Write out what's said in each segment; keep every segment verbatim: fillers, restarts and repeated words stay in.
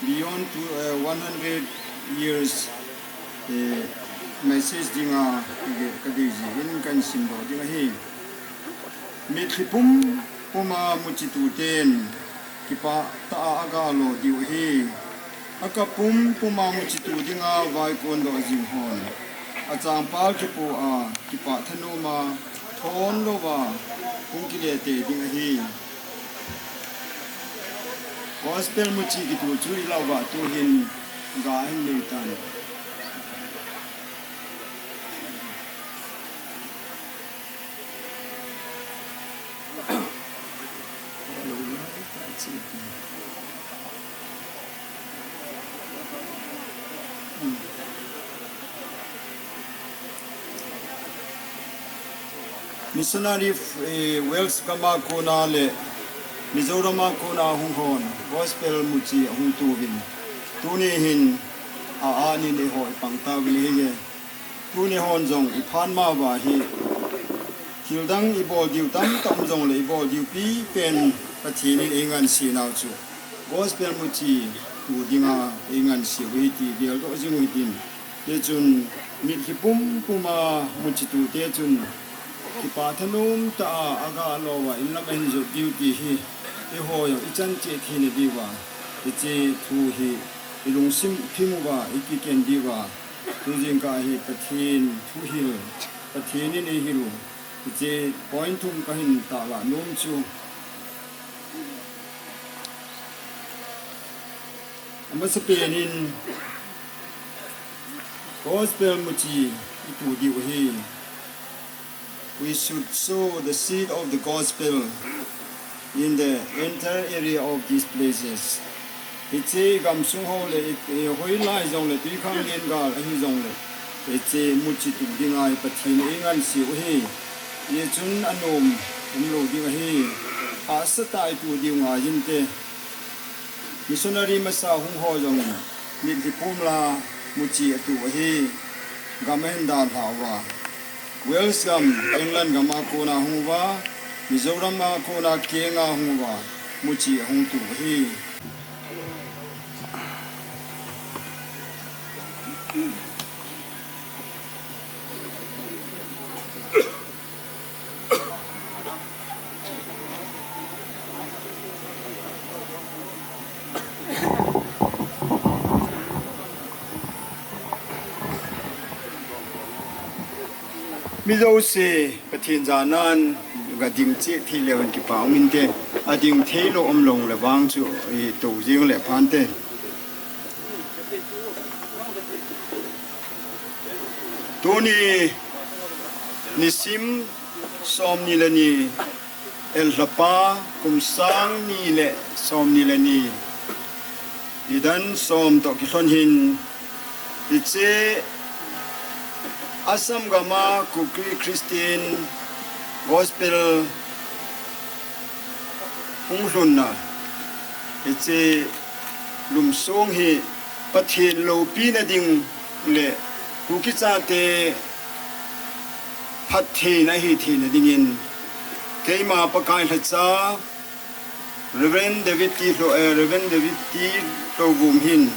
Beyond to, uh, one hundred years, uh, message dinga kadei jin kahin simdoh ding ahi. Mitlhi pumpuma muchi tuten kipah tah a agalo diu ahi. Akap pumpuma muchi tu dinga vaikon doh jing hon, achangpal kipoh a kipah thanoma thon louva hung kile tei ding ahi. Gospel muchi kitu chu ilah uva tuhin ga hin nei tan. Missionary, eh, Wales gam a kona le Mizoram a kona hung hon gospel muchi ahung tuvin, tuni hin a, a nin eiho ipang tauvin ahi. Tuni hon jong iphan mauva hi thildang ibol diu tamtah um jongle ibol diu pipen Pathen in eingansei nau chu gospel muchi tu dinga eingansei u ahi ti geldoh jing u hitin. Hichun mitlhi pumpuma muchi tute chun kipah thanom tah a agalo uva inlam ahin jot diu ti hi eiho jong ichan cheh theina diuva, hiche thu hi ilungthim uva ikiken diuva, tu jingkah hi Pathen thuhil, Pathen in eihil u, hiche point thum kahin tahlah nom chu. Amasapen in gospel muchi itu diu ahi. We should sow the seed of the gospel in the entire area of these places. Hiche gamsung ho le, eh, hoilai jongle, Tuikhanglen gal ahi jongle, hiche muchi tu dinga Pathen in eingansei u ahi. Hichun anom umlou ding ahi. Hahsatah a itu diu ngai hinte. Missionary masa hung ho jong mitlhi pumla muchi atu ahi. Gam ahin dalha uva, Wales gam, England gam a kona hung uva, Mizoram a kona kenga hung uva, muchi ahung tu ahi. Mi jouse Pathen jana'n gading cheh thei leu hen kipa um inte, ading theilou umlou le vang chu i tou jing le phante. Tuni nisim somni le ni, Elhapa kum sang ni le somni le ni, nidan som toh kilhon hin, hiche Assam gam a Kuki Christian Gospel hung lhunna, hiche lhumsong hi Pathen loupina ding le Kuki chate phattheina hitheina dingin, keima Pakai lhacha Reverend David T. Hlo-, eh, Reverend David T. Hlouvum hin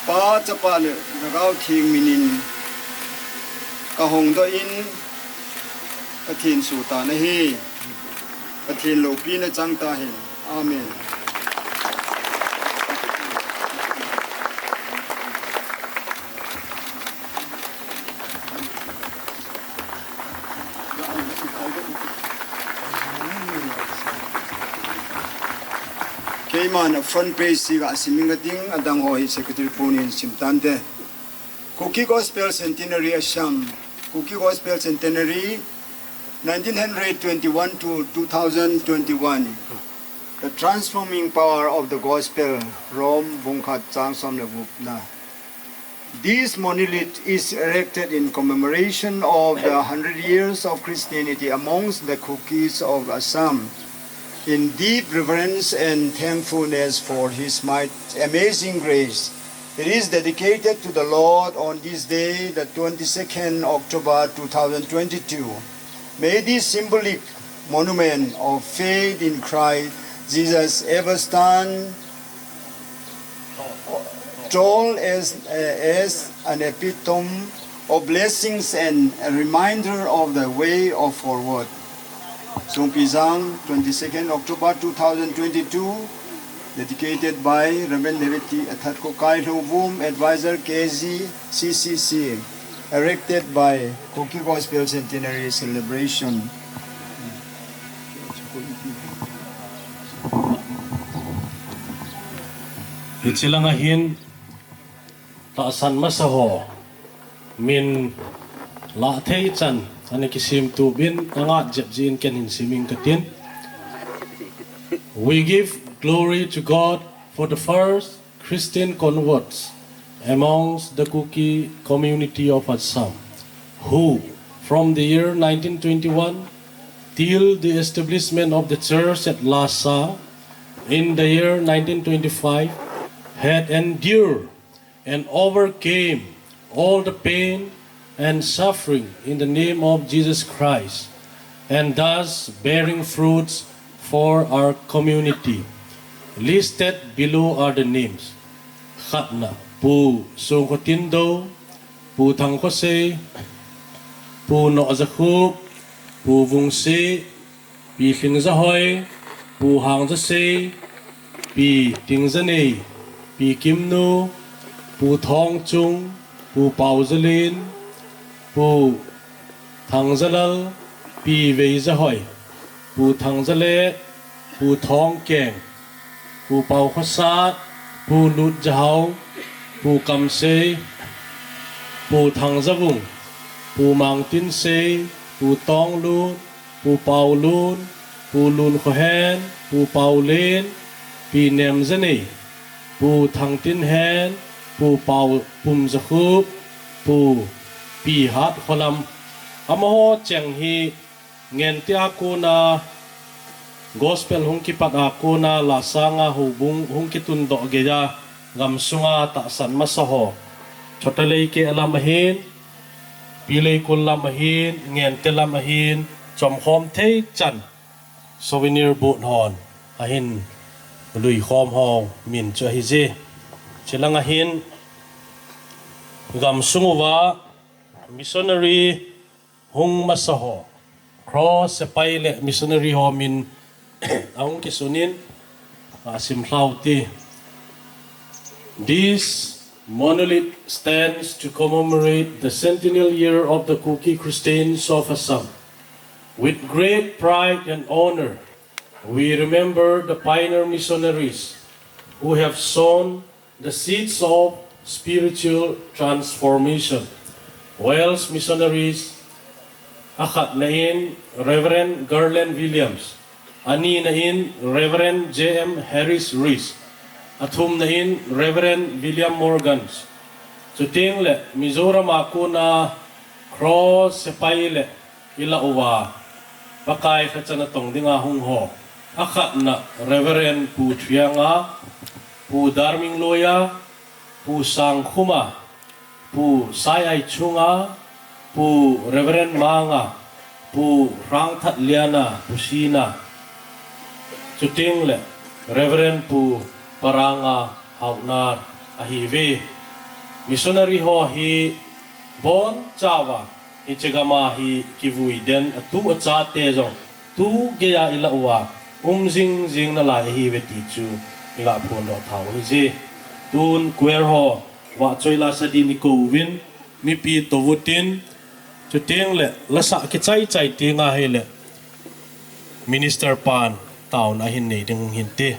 Pa, Chapa le Lhagao Theng minin kahongdoh in, Pathen soh tan ahi. Pathen loupina chang tahen. Amen. Keiman a front page hi gasim inge, adang ho hi secretary pu'n ahin sim tante. Kuki Gospel Centenary Assam, Kuki Gospel Centenary, nineteen hundred twenty-one to two thousand twenty-one. The Transforming Power of the Gospel, Rome, bung khat, chang som le gup na. This monolith is erected in commemoration of the hundred years of Christianity amongst the Kukis of Assam. In deep reverence and thankfulness for His might, amazing grace, it is dedicated to the Lord on this day, the twenty-second October two thousand twenty-two. May this symbolic monument of faith in Christ Jesus ever stand tall as, uh, as an epitome of blessings and a reminder of the way of forward. Songpijang, twenty-second October two thousand twenty-two, dedicated by Reverend David T. Athatko Kailhouvum, Advisor K Z C C C, erected by Kuki Gospel Centenary Celebration. Hiche langa hin tahsan masa ho min lah thei chan ana kisim tupin angat jep jin ken hin siming katin. We give glory to God for the first Christian converts amongst the Kuki community of Assam, who, from the year nineteen twenty-one till the establishment of the church at Lhasa in the year nineteen twenty-five, had endured and overcame all the pain and suffering in the name of Jesus Christ, and thus bearing fruits for our community. Listed below are the names. Khatna, Pu Songkhotindo, Pu Thangkhosei, Pu Nohjakhup, Pu Vungsih, Pi Thingjahoi, Pu Hangjasei, Pi Tingjanei, Pi Kimnu, Pu Thongchung, Pu Paujalen, Pu Thangjalal, Pi Veijahoi, Pu Thangjalet, Pu Thongkeng, Pu Paukhosat, Pu Lutjahao, Pu Kamsei, Pu Thangjavung, Pu Mangtinsei, Pu Tonglun, Pu Paulun, Pu Lunkhohen, Pu Paulen, Pi Nemjanei, Pu Thangtinhen, Pu Pau, Pumjakhup, Pu Pi Hatkholam. Amaho cheng hi Ngente a kona Gospel hung kipat a kona Lhasa a houbung hung kitundoh geiya gamsunga tahsan masa ho, Chhota Leike lam ahin, Pi Leikul lam ahin, Ngente lam ahin, chomkhom thei chan souvenir boat hon ahin luikhom ho min chu ahije. Chulanga hin gamsung uva missionary hung masa ho, Cross Sepai le missionary ho min ahung kisunin, asim lhau te. This monolith stands to commemorate the centennial year of the Kuki Christians of Assam. With great pride and honor, we remember the pioneer missionaries who have sown the seeds of spiritual transformation. Wales missionaries, akhatna in Reverend Garland Williams, anina in Reverend J M Harris Rees, athumna in Reverend William Morgans. Chuteng le Mizoram a kona Cross Sepai le ilah uva Pakai lhacha natong dinga hung ho. Akhatna Reverend Pu Thianga, Pu Darming Loya, Pu Sangkhuma, Pu Sai Aichunga, Pu Reverend Manga, Pu Rangthatliana, Pu Sina. Chuteng le Reverend Pu Paranga Haonar ahiuve. Missionary ho hi bonchauva hiche gama hi kivui den atu achate jong tu geiya ilah uva um jing jing nalai ahiuve ti chu ilah phondoh thau ahije. Tun choir ho vahchoi lasa din ikouvin, mipi touvutin, chuteng le lasa kichai chai tenga hile Minister pan taona ahin nei ding hinte.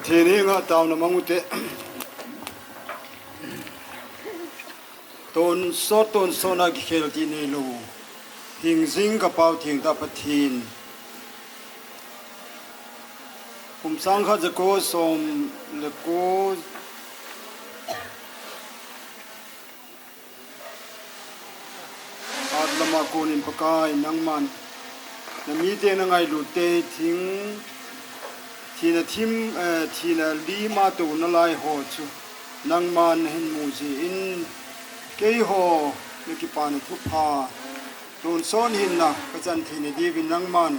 Thini nga tauna mang ute. Tonsot, tonsot na kikhel ti neilou. Hingjing ka Pau thengtah Pathen. Kum sang khat jako som le ko Atlama konin Pakai nangman na mite na ngailut te thing, thina thim, eh, thina lima to na lai ho chu nangman na hin mu jeh in keiho na kipana thupha tonsot hinna ka chan theina diuvin nangman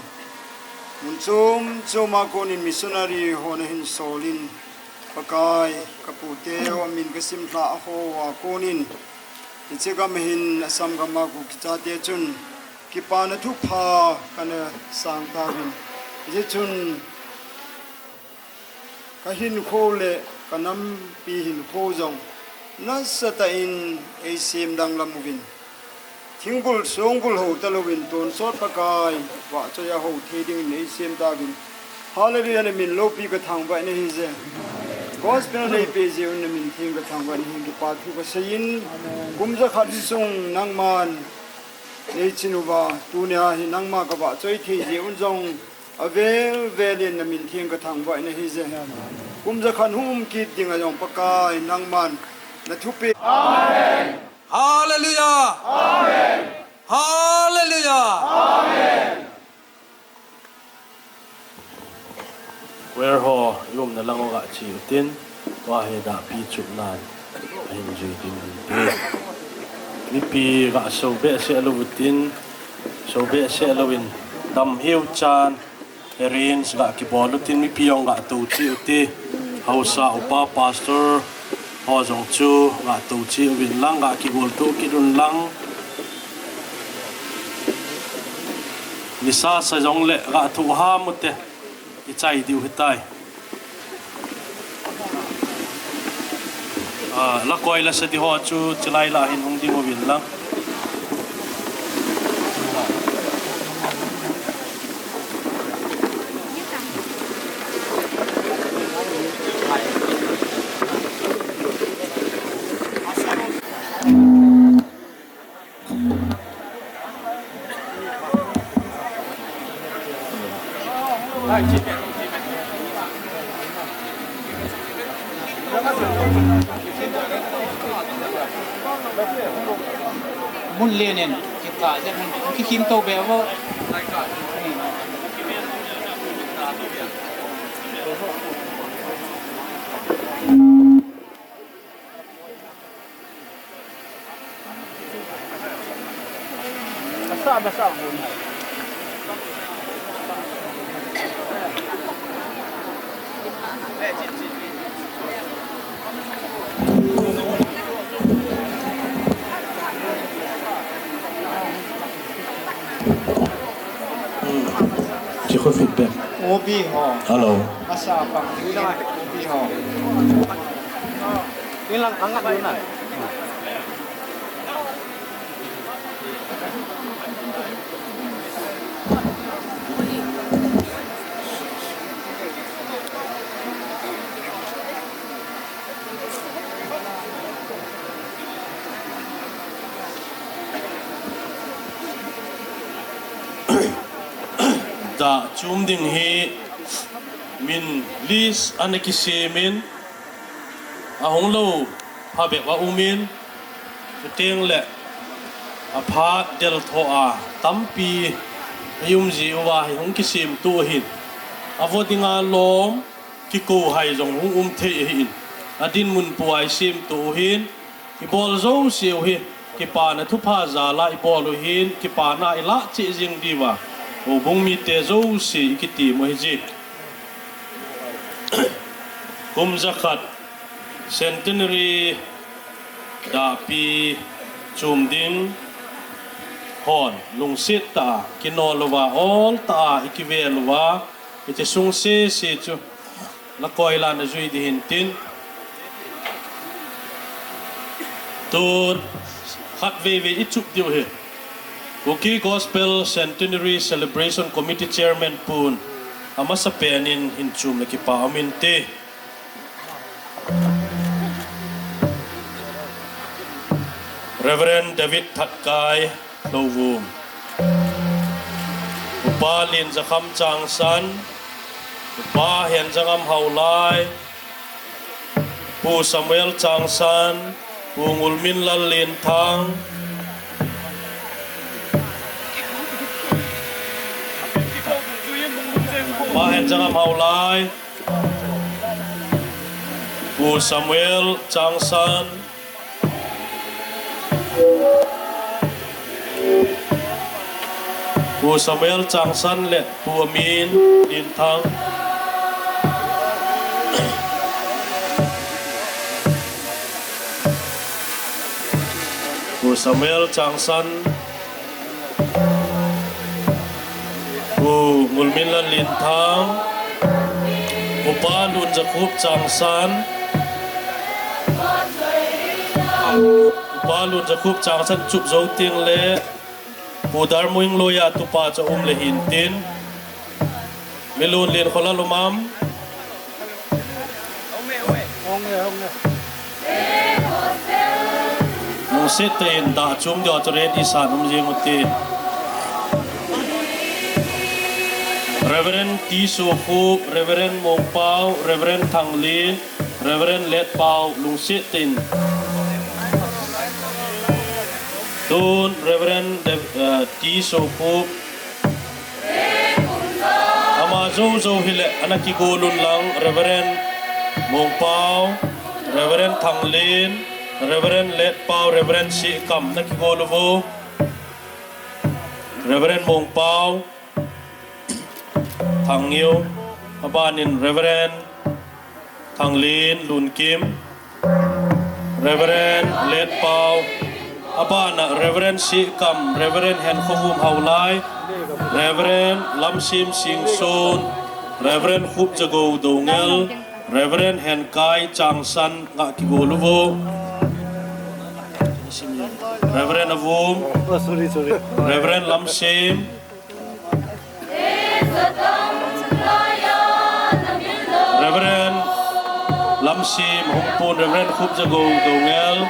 mun chom choma konin missionary ho na hin solin Pakai, ka pute ho min ka simlha a ho a konin, hiche gam hin Assam gam a Kuki chate chun kipana thupha kana sang tauvin. Hiche chun ka hinkho le ka nampi hinkho jong nasatah in eisem danglam uvin. Thingbul songbul ho talouvin tonsot Pakai vahchoiya ho thei dingin eisem tauvin. Hallelujah, na min loupi ka thangvah in ahije. Gospel neipe jeh un na min theng ka thangvah in ahi, kipa thu ka seiyin. Kum jakhat sung nangman neichin uva, tunia hi nangma ka vahchoi thei jeh un jong avel velin na min theng ka thangvah in ahije. Kum jakhat hung um kit dinga jong Pakai nangman na thupeh. Amen. Hallelujah. Amen. Hallelujah. Amen. Choir ho, i umna lang uva che utin, tua hi dahpi chupnan ahin jui ding inte. Mipi ga so behseh lou utin, so behseh louvin, damheu chan, arrange ga kibol utin, mipi jong ga tou che ute, haosa upa pastor ho jong chu ga tou che uvin lang, ga kigol tou kit un lang. Nisa sa jongle ga thoh ham ute, i chai diu hitai. Ah, lakoi lasa di ho chu chilai lah hin hung ding uvin lang. Mun lenin, kita je mun, kikim to be vo. Ki khu feedback. Obi ho. Hello. Asa pang. Obi ho. Ilang angat yun na. Dah chom ding hi min list ana kisem in, ahung lou phabep aum in, chuteng le aphat del tho a tampi aum ji uva hi hung kisem tou hin, avo dinga lom kikou hai jong hung um thei ahin, adinmun pua i sem tou hin, i bol jouse u hi kipana thupha jal a i bol u hin, kipana i lah cheh jing diuva, houbung mite jouse i kitem u ahi je. Kum jakhat centenary dahpi chom ding hon lungset tah a kinol uva, ol tah a i kivel uva, hiche sung sese chu lakoi lah a na jui ding hin tin. Tu khatvei vei i chup diu hi Kuki Gospel Centenary Celebration Committee Chairman pun amasapen in hin chom le kipa um inte. Reverend David Thatkai Lhouvum, Upa Lin Zakham Changsan, Upa Henjangam Haulai, Pu Samuel Changsan, Pu Ngulminlal Linthang, Upa Henjangam Haulai, Pu Samuel Changsan, Pu Samuel Changsan le Pu Amin Linthang. Pu Samuel Changsan, Pu Ngulminlal Linthang, Upa Lunjakhup Changsan, Upa Lunjakhup Changsan chup jou teng le Pu Darmuing Loia tupa cha um le hintin. Milun Lin Kholal um am? Lungset tah in da chum dia chu ready san um jing ute. Reverend T Sokhup, Reverend Mongpau, Reverend Thanglin, Reverend Letpau, lungset tah in. Tun Reverend De-, eh, T Sokhup, ama jou jou hile ana kigol un lang, Reverend Mongpau, Reverend Thanglin, Reverend Letpau, Reverend Sikam na kigol uvo. Reverend Mongpau, Thangiu, abanin Reverend Thanglin Lunkim, Reverend Letpau, abana Reverend Sikam, Reverend Henkhovum Haulai, Reverend Lamsim Singson, Reverend Khupjagou Doungel, Reverend Henkai Changsan nga kigol uvo. Reverend Avum, Oh, sorry, sorry. Reverend Lamsim, Reverend Lamsim Humpun, Reverend Khupjagou Doungel,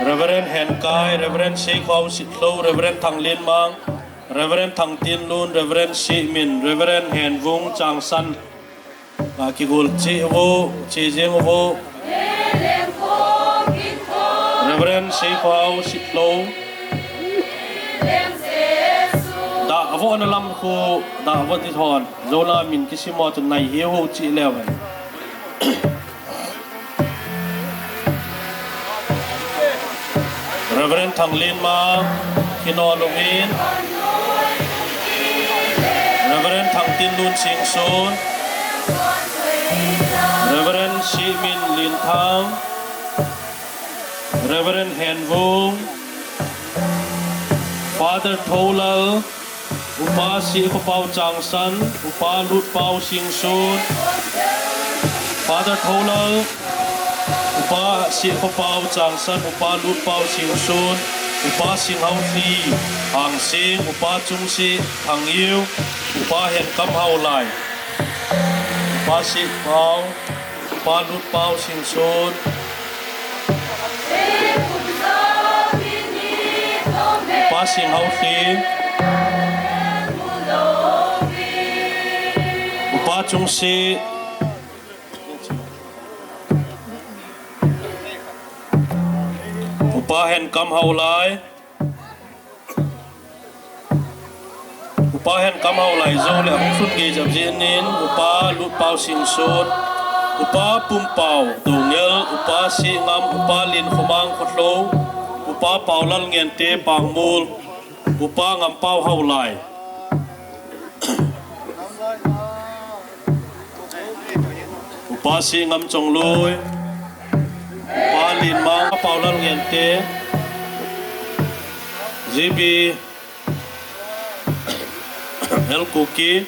Reverend Henkai, Reverend Seikhau Sitlou, Reverend Thanglin Mang, Reverend Thangtinlun, Reverend Simin, Reverend Henvung Changsan, nga kigol cheh uvo, cheh jeng uvo. Reverend Seikhau Sitlou. Da avo na lam khu, da avo ti thon. Jou la min kisim mo chu nai hi ho cheh leu hen. Reverend Thanglin Mang, Kino Lungin, Reverend Thangtinlun Singson, Reverend Simin Linthang, Reverend Henvung, Father Thoulal, Upa Sikhopau Changsan, Upa Lutpau Singson, Father Thoulal, Upa Sikhopau Changsan, Upa Lutpau Singson, Upa Singhaothli Hangsing, Upa Chungsi Thangiu, Upa Henkam Haulai, Upa Sikhopau, Upa Lutpau Singson, Upa Singhaothli, Upa Chungsi, Upa Henkam Haulai, Upa Henkam Haulai jou le ahung sun gei jep jin in, Upa Lutpau Singson, Upa Pumpau Doungel, Upa Singam, Upa Linkhomang Khotlou, Upa Paulal Ngente Pangmul, Upa Ngampau Haulai. Upa Singam Chongloi, Upa Linmang, Paulal Ngente, G B, L Kuki,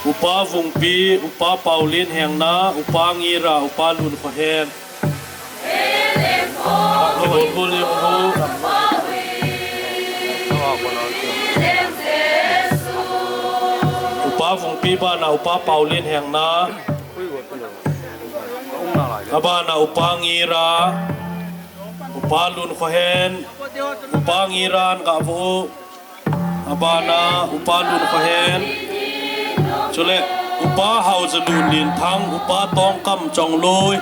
Upa Vungpi, Upa Paulin Hengna, Upa Ngira, Upa Lun Khohen. Upa Vungpi bana Upa Paulin Hengna. Abana Upa Ngira. Upa Lun Khohen, Upa Ngiran Gahvu, abana Upa Lun Khohen, chule Upa Haujalun Linthang, Upa Tongkam Chongloi,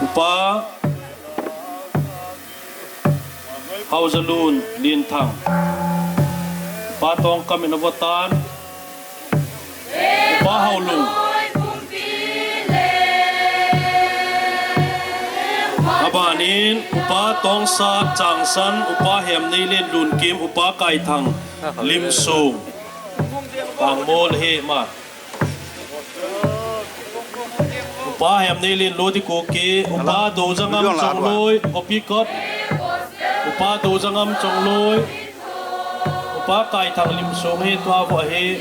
Upa Haujalun Linthang, Upa Tongkam in avotan, Upa Haolung. Abanin Upa Tongsat Changsan, Upa Hemneilin Lunkim, Upa Kaithang Limsung. Pangmol he ma. Upa Hemneilin Lodi Kuki, Upa Dojangam Chongloi, Kopikot. Upa Dojangam Chongloi. Upa Kaithang Limsung hi tua vo hi.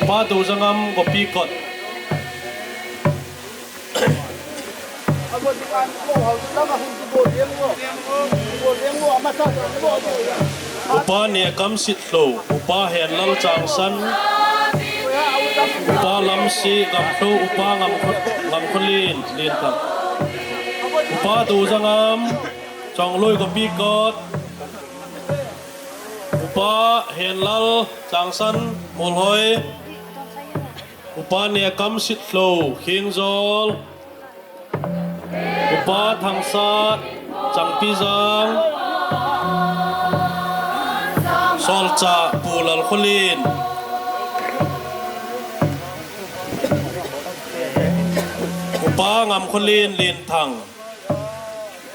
Upa Dojangam Kopikot. Upa Nekam Sitlhou, Upa Henlal Changsan, Upa Lamsi Gamlhou, Upa Ngam-, Ngamkholin Linthang, Upa Dojangam Chongloi Kopikot, Upa Henlal Changsan Molhoi, Upa Nekam Sitlhou Khengjol, Upa Thangsat Changpijang, Solchah Pu Lalkholin, Upa Ngamkholin Linthang,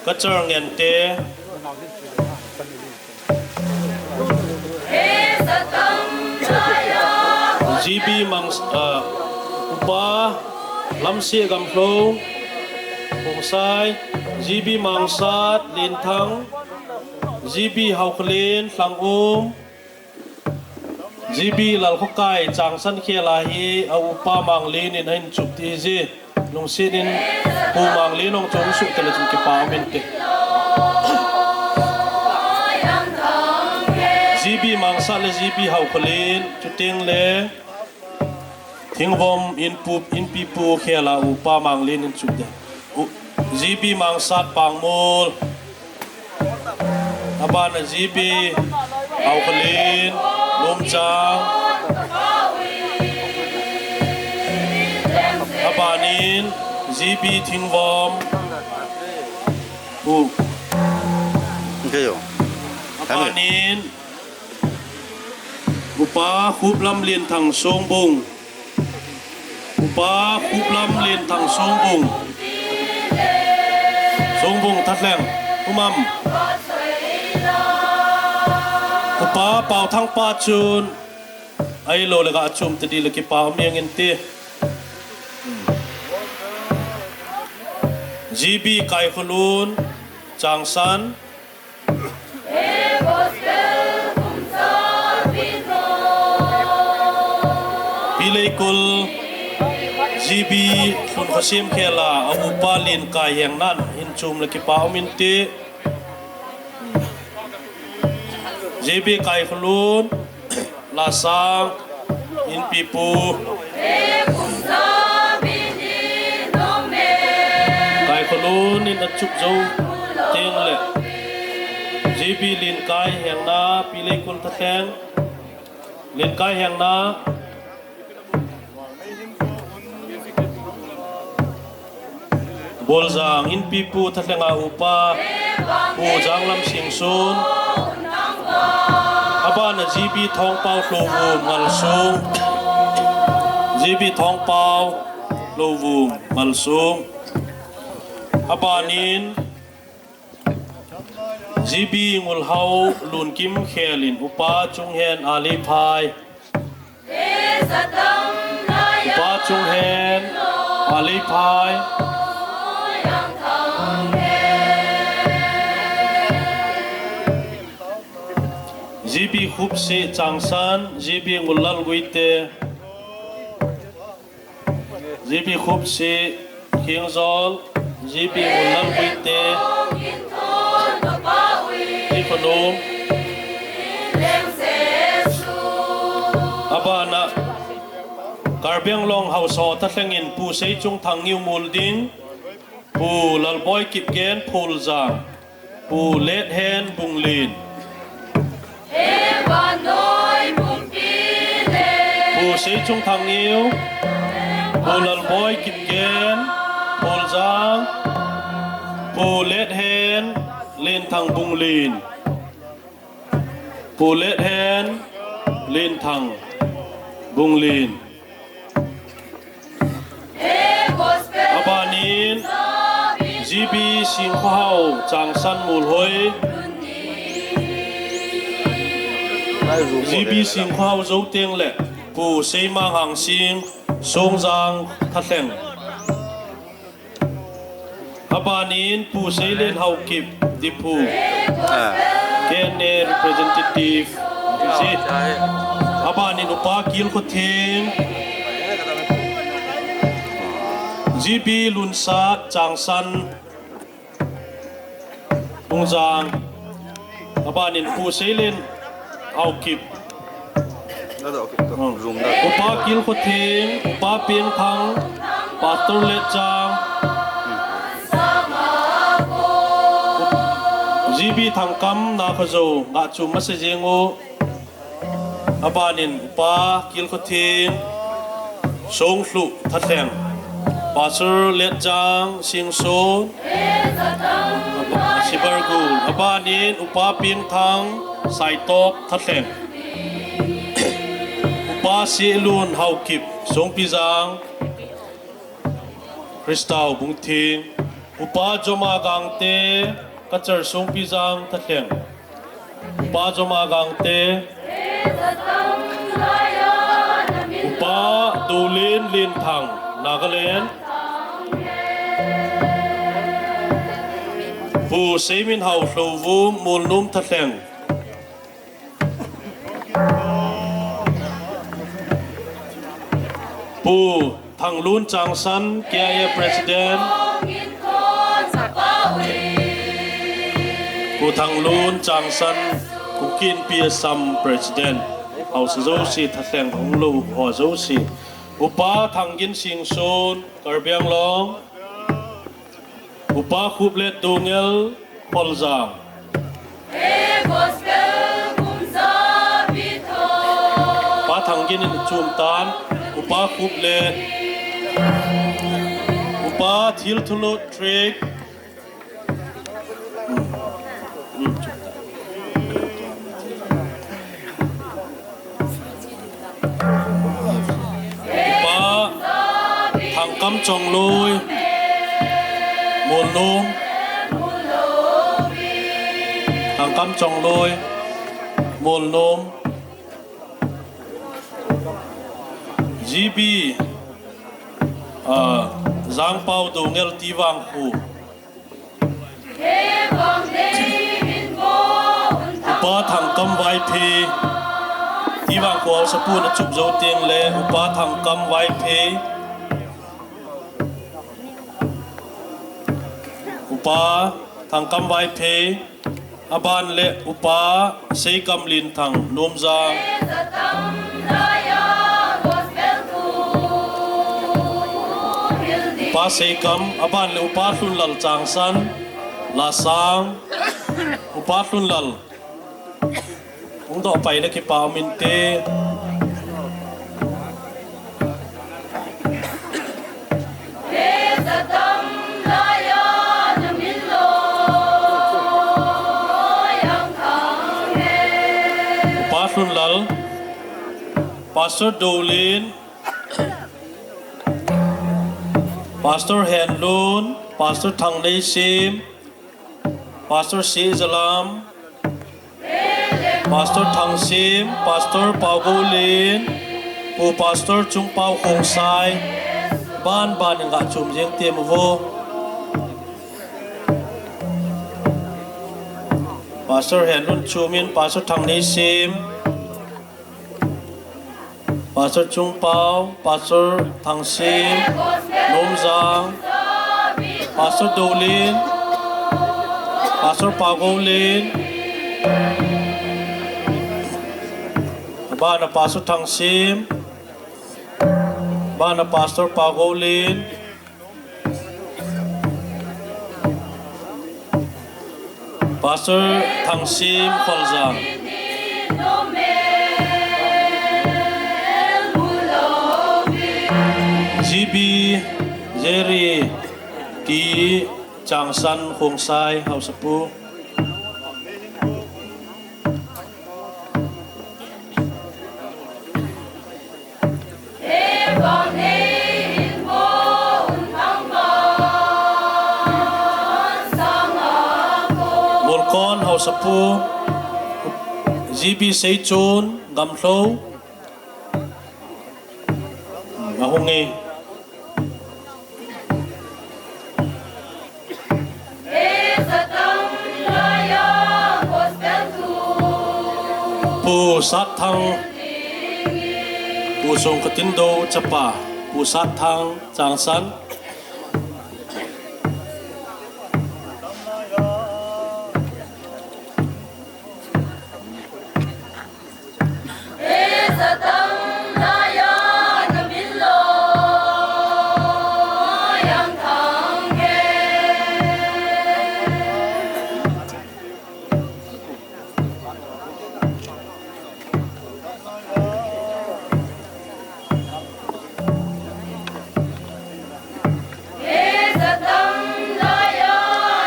Kachar Ngente, G B Mangs-, ah, Upa Lamsi Gamlhou, Khongsai, G B Mangsat Linthang, G B Haokholin Lhangum, G B Lalkhokai Changsan khela hi a upa Manglin in ahin chup ti ji. Lungset in Pu Manglin hung chungsuh tele chun kipa um inte. G B Mangsat le G B Haokholin, chuteng le Thingvom Inpu, Inpipu khela upa Manglin in chup te. U-, G B Mangsat Pangmol. Abana G B Haokholin, Lumchang. Abanin G B Thingvom. U. Keiyo. Abanin Upa Khuplam Linthang Songbung. Upa Khuplam Linthang Songbung. Songbung Thatleng. Umam. Upa Paothang pa chun. Ahilou le ga chum te di le kipa um jeng inte. G B Kaikholun. Changsan. Pileikul G B Lhunkhosem khela a upa Linkai Hengnan in chum le kipa um inte. G B Kaikholun. Lasang, Inpipu. Kaikholun in achup jou teng le. G B Linkai Hengna, Pileikul Thatleng. Linkai Hengna. Boljang Inpipu Thatlenga upa, Pu Janglam Singsun. Abana G B Thongpao Lhouvum Ngalsung. G B Thongpao Lhouvum Ngalsung. Abanin G B Ngulhao Lunkim khelin upa Chunghen Aliphai. Upa Chunghen Aliphai. G B Khupsi Changsan, G B Ngullal Guite. G B Khupsi Khengjol, G B Ngullal Guite, Tikhonum. Abana Karbi Anglong Haosa Thatlengin Pu Seichungthang New Mulding. Pu Lalboi Kipgen, Phuljang. Pu Lethen, Bunglen. Pu Seichung Thangngeo, Pu Lalboi Kipgen, Phuljang. Pu Lethen, Lenthang, Bunglen. Pu Lethen, Lenthang, Bunglen. Abanin G B Singkhohao, Changsan, Molhoi. G B Singkhohao jou teng le Pu Seimang Hangsing, Songjang, Thatleng. Abanin Pu Seilen Haokip, Diphu. Ah. K N A representative. Abanin Upa Kilkhotheng. G B Lunsat, Changsan, Lungjang. Abanin Pu Seilen Haokip. Upa Kilkhotheng, Upa Pengthang, Pastor Letjang, G B Thangkam, Nakhojo, ngah chu masa jeng u. Abanin Upa Kilkhotheng, Songthlu, Thatleng, Pastor Letjang, Singson, Sibargul. Abanin Upa Pengthang, Saitop, Thatleng. Upa Sehlun Haokip, Songpijang, Christao, Bungthing. Upa Joma Gangte, Kachar, Songpijang, Thatleng. Upa Joma Gangte. Upa Dolen Lenthang, Nagaland. Pu Seiminhao Lhouvum, Molnom, Thatleng. Pu Thanglun Changsan, K I A President. Pu Thanglun Changsan, Kuki Inpi Assam President. Haosa jouse, Thatleng hung lou ho jouse. Upa Thanggin Singson, Karbi Anglong. Upa Khuplet Doungel, Kholjang. Upa Thanggin in chum tan, Upa Khuplet, Upa Thilthulut Trick. Upa Thangkam Chongloi, Molnom. Thangkam Chongloi, Molnom. G B, ah, Jangpao Doungel, Tivangkhu. Upa Thangkam Vaiphei, Tivangkhu haosapun achup jou teng le, Upa Thangkam Vaiphei. Upa Thangkam Vaiphei, aban le Upa Seikam Lenthang, Nomjang. Upa Seikam, aban le Upa Lhunlal Changsan, Lasang, Upa Lhunlal. Hung doh pai na kipa um inte. Upa Lhunlal, Pastor Dolen, Pastor Henlun, Pastor Thangneisim, Pastor Sizalam, Pastor Thangsim, Pastor Paugoulen, Pu Pastor Chungpao Khongsai, ban ban in ngah chom jeng temo vo. Pastor Henlun chom in, Pastor Thangneisim, Pastor Chungpao, Pastor Thangsim, Nomjang, Pastor Dolen, Pastor Paugoulen, bana Pastor Thangsim, bana Pastor Paugoulen, Pastor Thangsim Kholjang. G B Jerry T Changsan Khongsai Haosapu. Molkon Haosapu, G B Seichun, Gamlhou. Ahung e. Pu Satthang, Pu Songkhotindoh chapa, Pu Satthang, Changsan.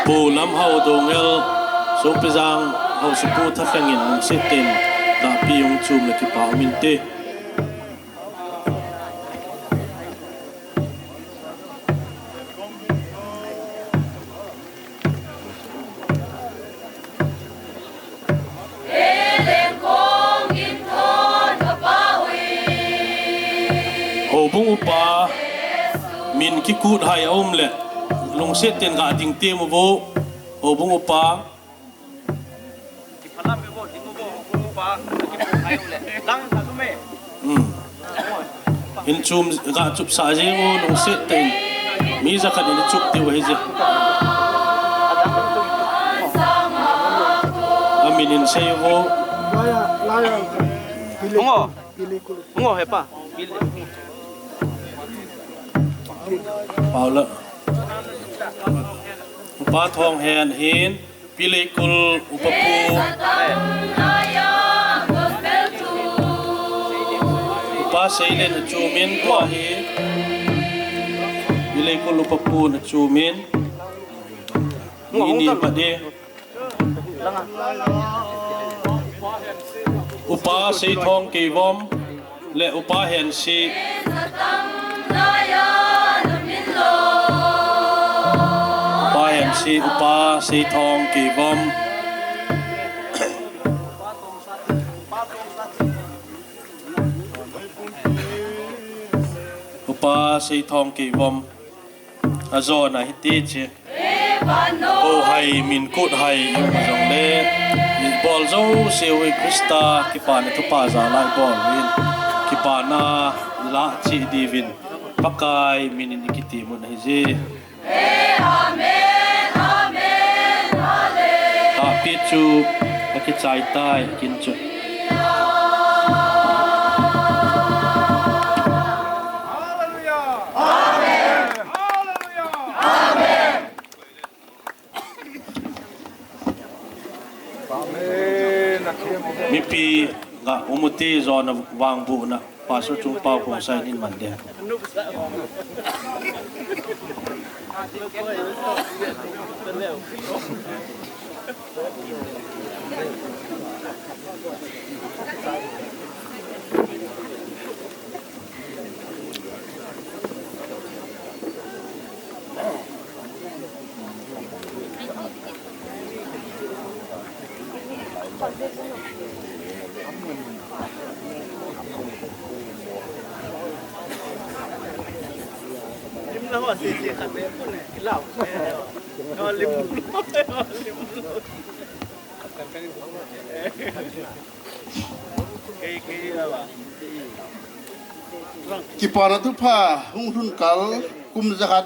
Pu Lamhao Dongel, Songpijang Haosapu thalheng in lungset tah in gapi hung chum le kipa um inte. Houbung upa, min kikut hai a um le, lungset tah in ga ding temo vo, houbung upa. Hmm. In chum ga chupsah jeng o, lungset tah in. Mi jakhat in chup diu ahi je. Amin in sei uvo. Hung o. Hung o, hepa. Paula. Upa Thonghen hin. Pileikul upa pu. Upa Seilen achumin tua hi. Pileikul upa pu achumin. Ni ni pade. Upa Seithong Keivom. Le Upa Hensi. Upa Hensi, Upa Seithong Keivom. Upa Seithong Keivom. Ajona hiti chu. Bou hai, min kut hai, i um jongle, i bol jouse u hi Christa kipana thupha jal a i bol uvin. Kipana i lah cheh diuvin. Pakai min in i kitem u ahi je. Amen, amen, hallelujah. Tahpi chu, akichai tai, akin chu. Mipi ga um ute, jona vangbohna, Pastor Chungpao Khongsai in man ding. Kipana thupha hung lhun kal kum jakhat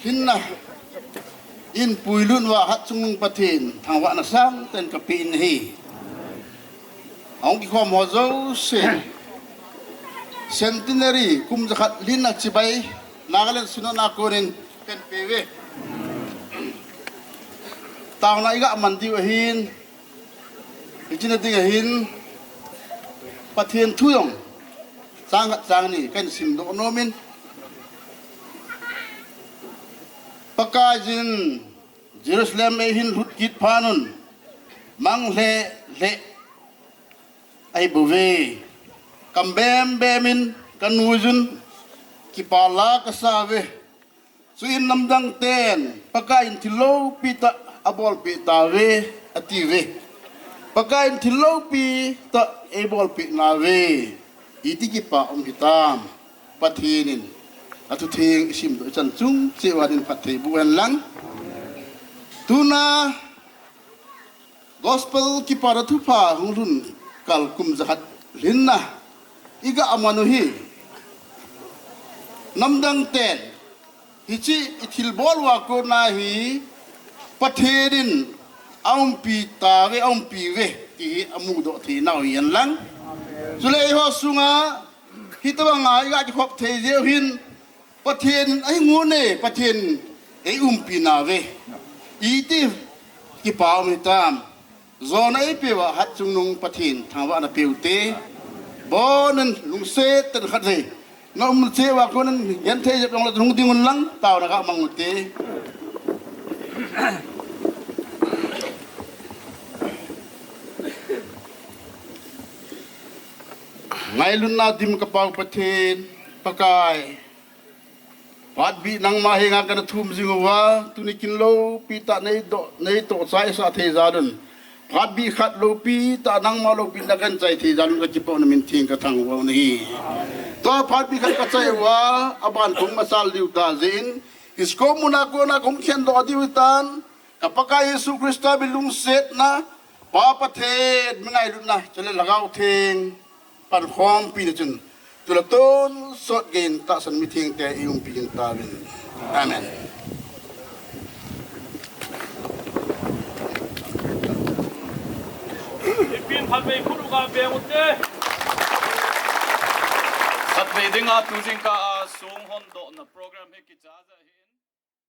lhinna in puilut uva Hatchungnung Pathen thangvahna sangtah in kapeh in ahi. Ahung kikhom ho jouse, Centenary kum jakhat lhinna chibai, Nagaland Synod a konin kahin peuve. Taona iga man diu ahin, hichena ding ahin, Pathen thu jong chang khat chang ni kahin simdoh nomin, Pakaiyin Jerusalem eihin lhut kit phat un, mang lheh lheh ahi bouve. Kam bem bem in kanuiyun kipa la kasa uve. Chuin namdang ten Pakaiyin thil loupi tah abolpeh tauve, atiuve. Pakaiyin thil loupi tah eibolpeh nauve. Iti kipa um hitam. Pathen in athutheng isimdoh chan chungcheh uva ding phatthei boh hen lang. Tuna Gospel Kipana Thupha hung lhun kal kum jakhat lhinna iga man u hi, namdang ten hiche ithilbol uva kona hi Pathen in aumpi tauve, aumpi uve ti hi amudoh thei nau hi hen lang. Chule eiho sunga hitobanga iga kikhop thei jeh u hin Pathen in eihung un e, Pathen in eiumpi nauve. Iti kipa um hitam. Jona eipeuva hatchungnung Pathen thangvahna peuvinte. Bon in lungset tah in khatvei naum cheh uva kon in genthei jep jongle hung ding un lang, taona ga mang ute. Ngailutna dim kapau Pathen, Pakai. Phatbih nangma henga kana thum jing uva, tuni kin loupi tah neidoh, neitoh chaisah thei jal un. Phatbih khat loupi tah nangma loupina kahin chai thei jal un, kakipah un, namin theng kathangvah u ahi. Tua phatbih khat kachai uva, aban kahung machal diu ta jeh in, hiche kom muna kona kahung khendoh diu hitan, ka Pakai Jesu Christa min lungsetna, Pa Pathen min ngailutna, chule Lhagao Theng pankhompi na chun, tule tonsot geiyin tahsan mithengte eiumpi jing tauvin. Amen. Ipin phatmei khut uga beng ute. Khatvei dinga tu jingkah a song hondohna program hi kicha